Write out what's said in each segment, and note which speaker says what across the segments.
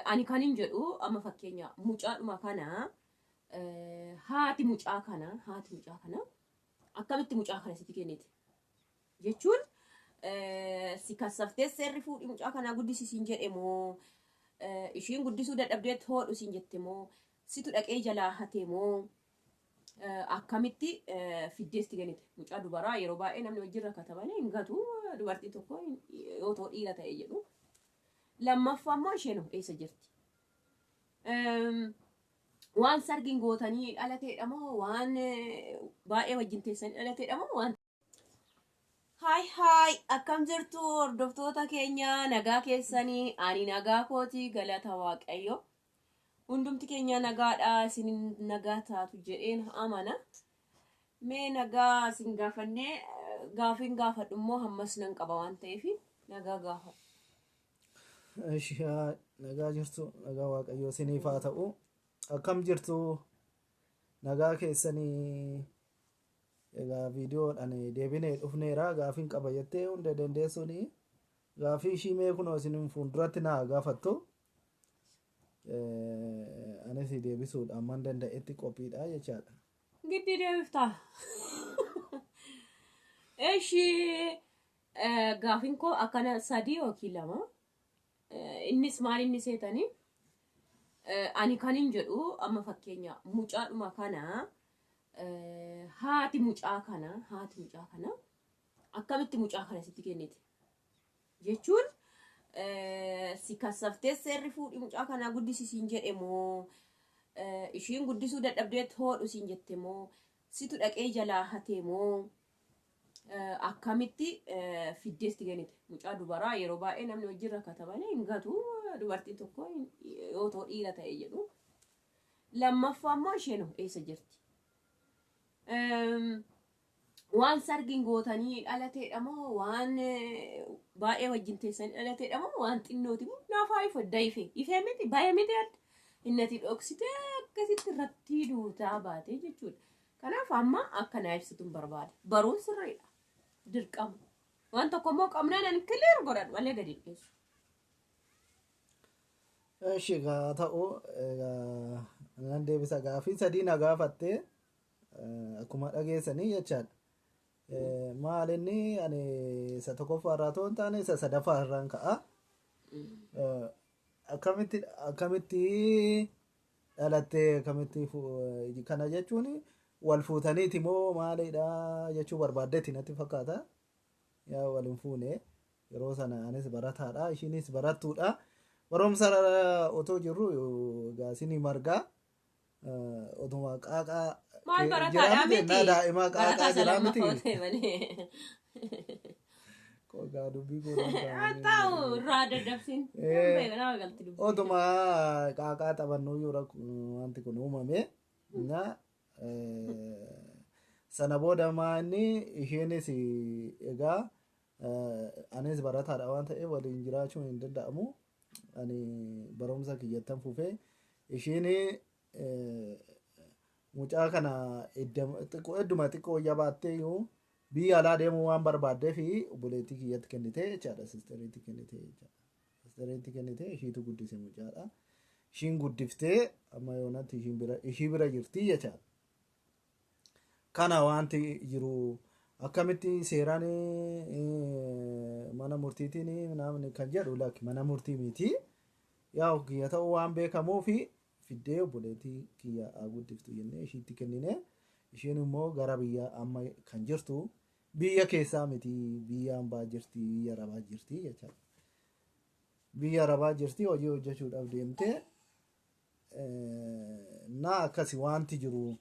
Speaker 1: Ani kanin jedhu amma fakkeenya mucaadhuma kana haati mucaa kana akkamitti mucaa kana sitti kennite jechuun, si kassaftee seerri fuudhi mucaa kanaa guddisi siin jedhe moo, ishiin guddisuu dadhabdee hoodhu siin jette moo, situ dhaqee jalaa hate moo, akkamitti fiddeesti kennite? Mucaa dubaraa yeroo baay'ee namni wajjin rakkata malee hin gatu dubartii tokko yoo ta'u dhiira ta'e jedhu. Lammaffaa immoo isheen eessa jirti? Waan sargiin gootanii dhalateedha moo, waan baay'ee wajjin teessanii dhalateedha moo, waan Haay haay, akkam jirtu hordoftoota keenya? Nagaa keessanii? Ani nagaa kooti, galata Waaqayyo. Hundumti keenya nagaadha, isin nagaa taatu jedheen amana. Mee nagaa isin gaafannee, gaafiin gaafadhu immoo hammas nan qaba waan ta'eef nagaa gaafadhu.
Speaker 2: Eshi, nagaa jirtu? Nagaa Waaqayyoo isiniif haa ta'u. Akkam jirtu? Nagaa keessanii? Egaa viidiyoodhaan deebinee dhufneera. Gaafiin qaba jettee hunda dandeessuun gaafii ishii mee kunoo isin fuulduratti naa gaafattu. Anis deebisuudhaan man danda'etti qophiidha jechaadha.
Speaker 1: Giddii deebiftaa. Eshi, gaafiin koo akkana sadii yookiin lama. Innis maal inni seetanii, ani kanin jedhu amma fakkeenya mucaadhuma kana haati mucaa kana akkamitti mucaa kana sitti kennite jechuun, si kassaftee seerri fuudhi mucaa kanaa guddisi siin jedhe moo, ishiin guddisuu dadhabdee hoodhu siin jette moo, situ dhaqee jalaa hate moo, akkamitti fiddeesti kennite? Mucaa dubaraa yeroo baay'ee namni wajjin rakkata malee hin gatu dubartii tokko yoo ta'u dhiira ta'e jedhu. Lammaffaa immoo isheen eessa jirti? Waan sargiin gootanii dhalateedha moo, waan baay'ee wajjin teessanii dhalateedha moo, waan xinnooti moo? Naaf haa ifu, adda ife ifee miti baay'ee miti, adda innati dhoksitee akkasitti irratti duutaa baatee jechuudha. Kanaaf amma akka naa ibsitu hin barbaada. Baruun sirriidha. Dirqama. Waan tokko immoo qabnaan ani clear godhadhu malee gadi hin dhiisu.
Speaker 2: Eshi, egaa ta'u, egaa nan deebisa. Gaafii sadii na gaafatte akkuma dhageessanii jechaadha. Maal inni ani isa tokkoffaa irraa otoo hin taane isa sadaffaa irraan ka'a. Akkamitti dhalattee, akkamitti kana jechuun wal fuutaniiti moo maalidha jechuu barbaaddeeti natti fakkaata. Yaa, wal hin fuune. Yeroo sana anis barataadha, ishiinis barattuudha. Barumsa otoo jirru egaa isinii margaa otuma qaaqaa
Speaker 1: Maal barataadha
Speaker 2: jira miti
Speaker 1: miti?
Speaker 2: Naa daa'imaa qaaqaa
Speaker 1: Barataa
Speaker 2: jira
Speaker 1: lammaffaa
Speaker 2: miti.
Speaker 1: ta'e malee.
Speaker 2: Egaa dubbii koo
Speaker 1: Haa ta'u, irraa daddabsin. Nama galti dubbii.
Speaker 2: Otuma qaaqaa taphannuu yoo wanti kun uumame na sana booda maanni isheenis egaa anis barataadha waan ta'eef waliin jiraachuun hin danda'amu. Ani barumsa kiyyattan fufee, isheen mucaa kana hedduma xiqqoo jabaattee iyyuu biyya alaa deemuu waan barbaaddeef obboleettii kiyyatti kennite jechaadha. Sisteriitti kennite jechaadha. Sisteriitti kennite, ishiitu guddise mucaadha. Ishiin guddiftee amma yoonatti ishiin bira ishii bira jirti jechaadha. Kana wanti jiru akkamitti seeraan mana murtiitiin namni kan jedhu, lakki, mana murtii miti. Yaa, kiyya ta'uu waan beekamuufi fiddee obboleettii kiyya haa guddiftu jennee ishiitti kennine. Isheen immoo gara biyya amma kan jirtu biyya keessaa miti, biyya hambaa jirti, biyya arabaa jirti jechaadha. Biyya arabaa jirti, hojii hojjechuudhaaf deemtee na akkasi wanti jiru.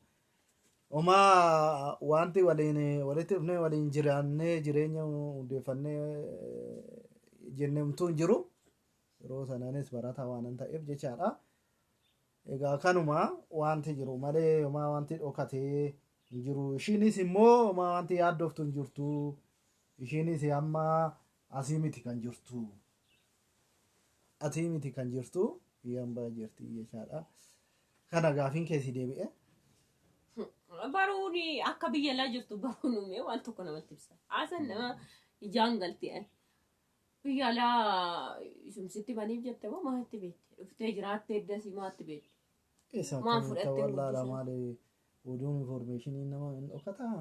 Speaker 2: Homaa wanti waliin walitti dhufnee waliin jiraannee jireenya hundeeffannee jennemtuu hin jiru. Yeroo sanaanis barataa waanan ta'eef jechaadha. Egaa kanuma wanti jiru malee homaa wanti dhokatee hin jiru. Ishiinis immoo homaa wanti yaaddoftu hin jirtu. Ishiinis amma asii miti kan jirtu. Asii miti kan jirtu, biyya hambaa jirti jechaadha. Kana gaafiin keessi deebi'e.
Speaker 1: Baruun akka biyya alaa jirtu baruun uumee waan tokko namatti ibsa. Haasan nama ijaan galti. Biyya alaa isumsitti baniif jette moo maalitti beekte? Dhuftee jiraattee eddasii maalitti beekte?
Speaker 2: Isa
Speaker 1: Maal
Speaker 2: akkamitti
Speaker 1: fudhattee
Speaker 2: wallaala
Speaker 1: guddisa?
Speaker 2: maali oduun informationii nama hin dhokataa?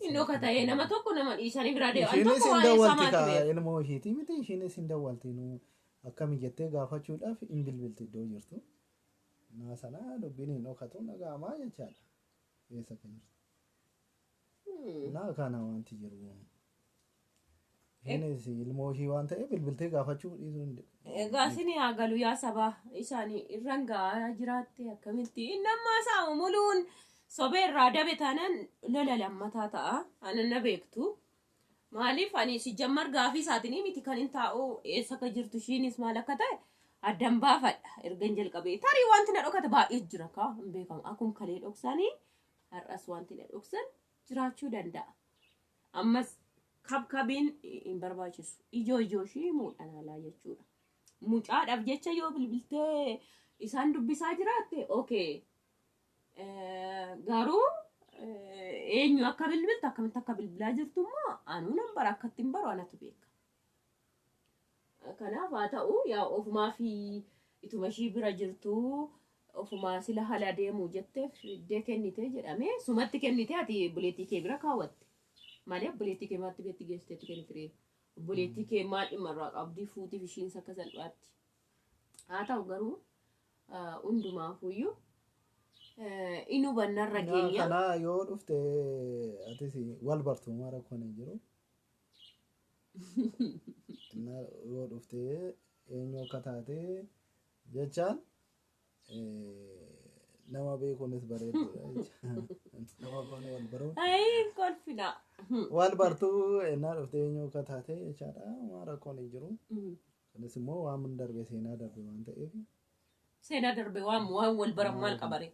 Speaker 1: Hin dhokata nama tokko nama dhiisanii biraa deeman
Speaker 2: Ishiinis
Speaker 1: tokko
Speaker 2: hin
Speaker 1: waa'ee isaa
Speaker 2: dawwalti
Speaker 1: maalitti
Speaker 2: kaa
Speaker 1: beeku?
Speaker 2: ilmoo ishiitii miti ishiinis hin dawwalti nu akkami jettee gaafachuudhaaf hin bilbilti iddoo jirtu. Naa sana dubbiin hin dhokatu dhaga'amaa jechaadha. Eessa akka jirtu. Naa kana wanti jiru. Ishiinis ilmoo ishii waan ta'eef bilbiltee gaafachuu dhiisuu hin
Speaker 1: Egaa isin haa galu yaa sabaa isaan irraan gahaa jiraatte akkamitti inni ammaa isaa muluun sobee irraa dabe taanaan lola lammataa ta'a ana na beektu. Maaliif ani si jammar gaafii isaatiin miti kan hin taa'u eessa akka jirtu ishiinis maal akka ta'e addan baafadha ergan jalqabee tarii wanti na dhokate baay'ee jira kaa hin beekamu akkuma kalee dhoksanii har'as wanti na dhoksan jiraachuu danda'a. Ammas kabkabiin hin barbaachisu ijoo ijoo ishii himuudhaan alaa jechuudha. Mucaadhaaf jecha yoo bilbiltee isaan dubbisaa jiraatte okay. Garuu eenyu akka bilbiltu akkamitti akka bilbilaa jirtu immoo anuu nan bara akka ittiin baru anatu beeka. Kanaaf haa ta'u yaa ofumaa fi ituma ishii bira jirtu ofumaa sila haala deemu jetteef iddee kennite jedhamee sumatti kennite ati obboleettii kee bira kaawwatte. Malee obboleettii kee maatti beetti geessiteetti kennite obboleettii kee maal dhimma irraa qabdii fuutiif ishiin akka salphaatti. Haa ta'u garuu hundumaafuyyuu inni hubannarra geenya.
Speaker 2: Kana yoo dhufte atis wal bartu maa rakkoon hin jiru. Yoo dhufte eenyu akka taate jechaan nama beekuunis bareedudha. Nama faana wal baruun.
Speaker 1: Ayi kolfina.
Speaker 2: Wal bartuu ennaa dhufte eenyu akka taate jechaadha. Maa rakkoon hin jiru. Kunis immoo waan darbe seenaa darbe waan ta'eef.
Speaker 1: Seenaa darbe waan waan wal baran maal qabare?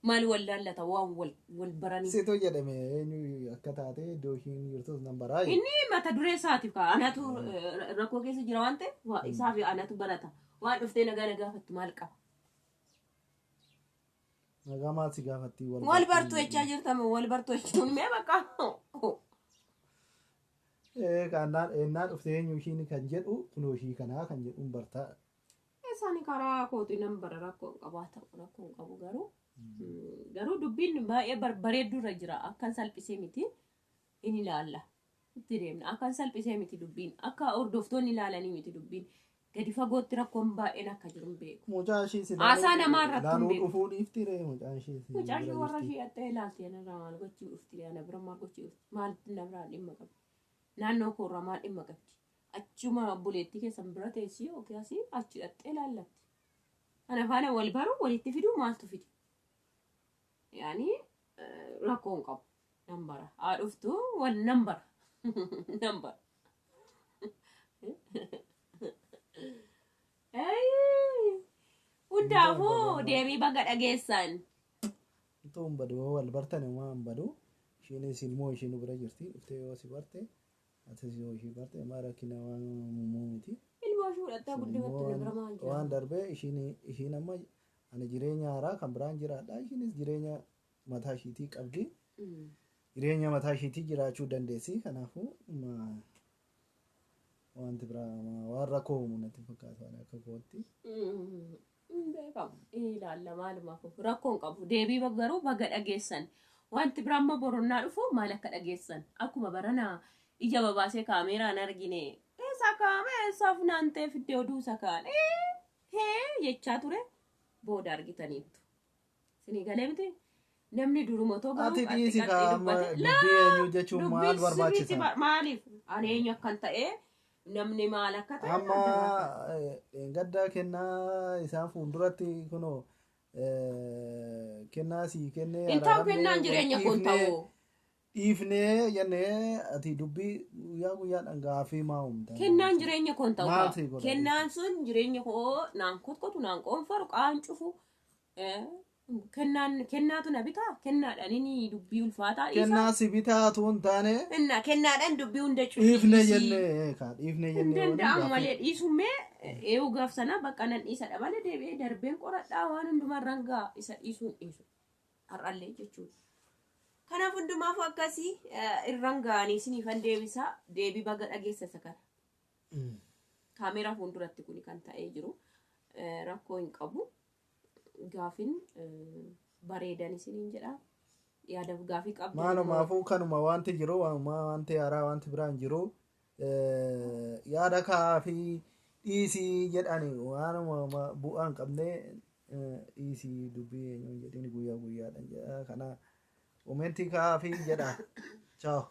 Speaker 1: Maal wal laallata waan wal wal baranii?
Speaker 2: Situ jedhame eenyu akka taate iddoo ishiin jirtus nan baraa.
Speaker 1: Inni mata duree isaatiif kaa anatu rakkoo keessa jira waan ta'eef isaaf anatu barata. Waan dhuftee nagaa na gaafattu maal qaba?
Speaker 2: Nagaa maal si gaafatti wal
Speaker 1: Wal bartuu jechaa jirtama wal bartuu jechuun mee bakka.
Speaker 2: Kannaan ennaa dhuftee eenyu ishiin kan jedhu kunoo ishii kanaa kan jedhuun bartaa.
Speaker 1: Isaan karaa kootii nan bara rakkoo hin qabu haa ta'u rakkoo hin qabu garuu. Garuu dubbiin baay'ee bareedduu irra jira akkan salphisee miti in ilaalla. Itti deemna akkan salphisee miti dubbiin akka hordoftoonni ilaalanii miti dubbiin gadi fagootti rakkoon baay'een akka jiru hin beeku.
Speaker 2: Mucaa ishii si
Speaker 1: Haasaa namaa irratti hin
Speaker 2: ilaaluu
Speaker 1: beeku.
Speaker 2: dhufuu dhiifti ree mucaan ishii si
Speaker 1: Mucaa ishee
Speaker 2: bira
Speaker 1: warra
Speaker 2: jirti.
Speaker 1: ishee dhattee ilaalti anarraa maal gochii dhufti ana bira maal gochii dhufti maal na biraa dhimma qabdi naannoo koorraa maal dhimma qabdi achuma obboleettii keessan bira teessii yookiin asii achi dhattee ilaallatti. Kana faana wal baruu walitti fiduu maaltu fide? Yaani rakkoo hin qabu. Nan bara. Haa dhuftu wal nan bara. Nan bara. Hundaafuu deebii baga dhageessan.
Speaker 2: Utuu hin badu yoo wal bartan homaa hin badu. Ishiinis ilmoo ishiin bira jirti dhuftee yoo si barte atis yoo ishii barte homaa rakkina waan uumuu miti.
Speaker 1: Ilmoo ishii fudhattee guddifattu na bira maal jira?
Speaker 2: Waan darbee ishiin amma ani jireenya haaraa kan biraan jiraadha. Ishiinis jireenya mataa ishiitii qabdi. Jireenya mataa ishiitii jiraachuu dandeessi. Kanaafuu wanti biraa waan rakkoo uumu natti fakkaatu ani akka kootti.
Speaker 1: Beekamu. Ilaalla maalumaaf rakkoo hin qabu. Deebii garuu baga dhageessan. Wanti biraa immoo boronnaa dhufu maal akka dhageessan. Akkuma baranaa ija babaasee kaameeraan argine. Eessa kaa'ame eessa funaantee fiddee oduu isa kaan. Hee jechaa ture booda argitaniittu. Isinii galee miti namni duruma otoo garuu
Speaker 2: Ati
Speaker 1: qaxxi
Speaker 2: dhiisi
Speaker 1: qaxxi
Speaker 2: kaa amma
Speaker 1: dubbate.
Speaker 2: dubbii eenyu jechuun maal
Speaker 1: Dubbiin sirriitti
Speaker 2: barbaachisa?
Speaker 1: maaliif ani eenyu akkan ta'e namni maal akka ta'e
Speaker 2: Amma
Speaker 1: adda baafata.
Speaker 2: gaddaa kennaa isaan fuulduratti kunoo kennaa sii kennee
Speaker 1: Hin ta'u
Speaker 2: araaramnee
Speaker 1: kennaan
Speaker 2: wal
Speaker 1: jireenya kun
Speaker 2: dhiifnee
Speaker 1: ta'u.
Speaker 2: dhiifnee jennee ati dubbii guyyaa guyyaadhaan gaaffii maa uumta?
Speaker 1: Kennaan jireenya koo hin ta'u.
Speaker 2: Maal
Speaker 1: kaa.
Speaker 2: sii godha?
Speaker 1: Kennaan sun jireenya koo naan kotkotu naan qoonfaru qaan cufu. Kennaan kennaatu na bitaa kennaadhaan inni dubbii ulfaataa dhiisa.
Speaker 2: Kennaa si bitaa tu hin taane
Speaker 1: Kennaadhaan dubbii hunda
Speaker 2: dhiifne
Speaker 1: cufi.
Speaker 2: jennee kaa dhiifne
Speaker 1: Hin
Speaker 2: jennee waliin
Speaker 1: danda'amu
Speaker 2: gaaffii.
Speaker 1: malee dhiisummee eewu gaaf sana bakka nan dhiisadha malee deebi'ee darbeen qoradhaa waan hundumaa rangaa isa dhiisuun dhiisu har'allee jechuudha. Kanaaf hundumaaf akkasii irraan ga'anii isiniifan deebisaa deebii baga dhageessa isa kana. Kaameeraa fuulduratti kuni kan ta'ee jiru. Rakkoo hin qabu. Gaafin bareedan isiniin jedha. Yaadaaf gaafii qabdu.
Speaker 2: Maalumaafuu kanuma wanti jiru, waanuma wanti haaraa wanti biraan hin jiru. Yaada kaafii dhiisii jedhani waanuma bu'aa hin qabne dhiisii dubbii eenyuun jedhini guyyaa guyyaadhaan jedha. Kana komentii kaafii jedha. Ciao.